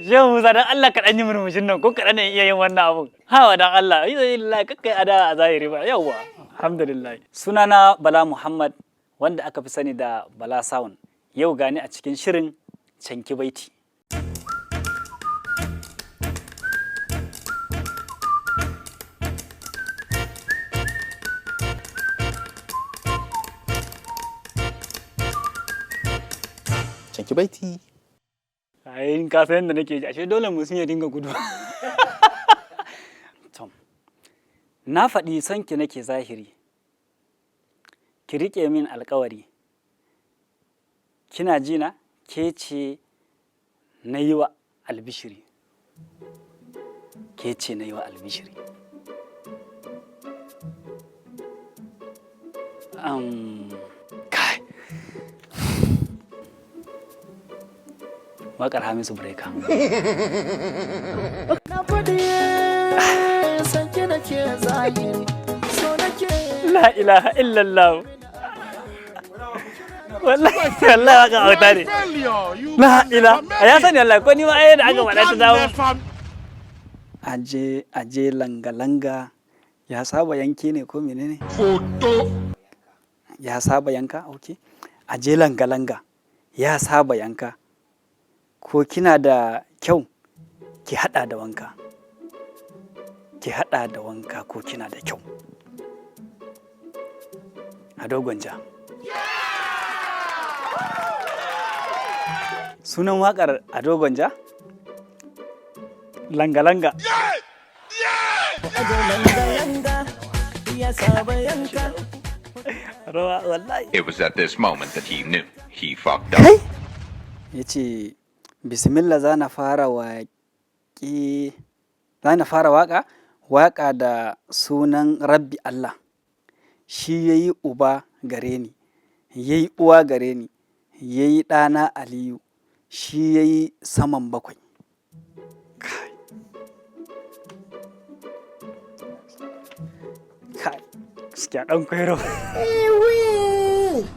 Shehu Musa, dan Allah ka dan yi murmushin nan ko kaɗan ne iya yin wannan abun. Hawa dan Allah, yi zai kakkai ada a zahiri ba. Yawwa, alhamdulillah. Sunana Bala Muhammad, wanda aka fi sani da Bala Sound. Yau gani a cikin shirin Canki Baiti. Canki Baiti. Ai in ka san yadda nake ji, ashe dole mutum ya dinga gudu. Tom, na faɗi son ki nake zahiri. Ki riƙe min alƙawari. Kina ji na, ke ce na yi wa albishiri. Ke ce na yi wa albishiri. Kai. Waƙar Hamisu Breaker. Na faɗi san ki nake zahiri, so nake. La ilaha illallah. Wallahi wallahi waka auta ne. La ilaha. Ya sani wallahi, ko ni ma ai da aka faɗa ta dawo. Aje aje langa langa ya saba yanke ne ko menene? Ya saba yanka, okay. Aje langa langa ya saba yanka. Ko kina da kyau ki hada da wanka. Ki hada da wanka ko kina da kyau. A dogon ja. Sunan waƙar a dogon ja? Langa-langa. Ajo langa-langa ya saba yanka. Rawa wallahi. It was at this moment that he knew he fucked up. Kai! Ya ce, Bismillah, za na fara waƙe, za na fara waƙa, waƙa da sunan Rabbi Allah. Shi ya yi uba gare ni, ya yi uwa gare ni, ya yi ɗana Aliyu, shi ya yi saman bakwai. Kai. Kai, gaskiya ɗan kwairo.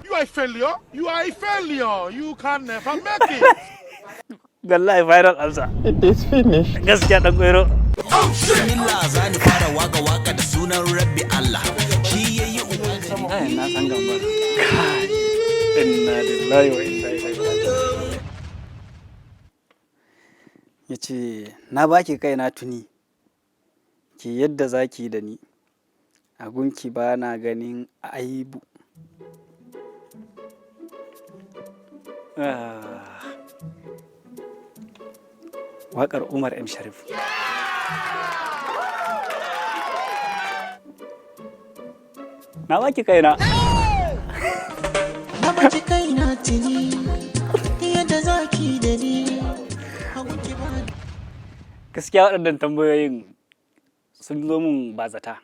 You are a failure. You are a failure. You can never make it. Wallahi final answer. It is finished. Gaskiya ɗan kwairo. Bismillah, za ni fara waka waka da sunan Rabbi Allah. Shi ya yi uba gare Ai, na san gamba. Kai. Inna lillahi wa inna ilaihi raji'un. Ya ce, na baki kaina tuni, ki yadda za ki yi da ni, a gunki ba na ganin aibu. Ah. Waƙar Umar M. Sharif. Na baki kaina. Na baki kaina tuni, yadda zaki da ni. Hagun ki ba. Gaskiya waɗannan tambayoyin sun zo mun ba zata,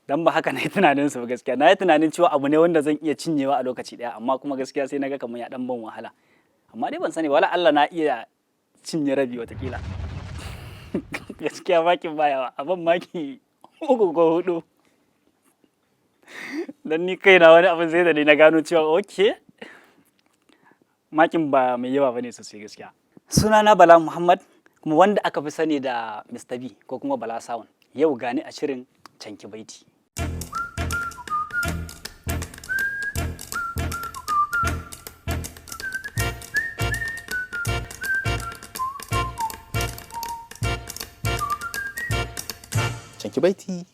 dan ba haka na yi tunanin su ba. Gaskiya na yi tunanin cewa abu ne wanda zan iya cinyewa a lokaci ɗaya, amma kuma gaskiya sai na ga kamar ya ɗan ban wahala. Amma dai ban sani ba, wala Allah na iya cinye rabi watakila. Gaskiya makin baya a ban maki uku ko hudu, dan ni kaina wani abin sai da ni na gano cewa okay, makin ba mai yawa bane sosai gaskiya. Sunana Bala Muhammad, kuma wanda aka fi sani da Mr. B ko kuma Bala Sound. Yau gani a shirin Canki Baiti. Canki Baiti.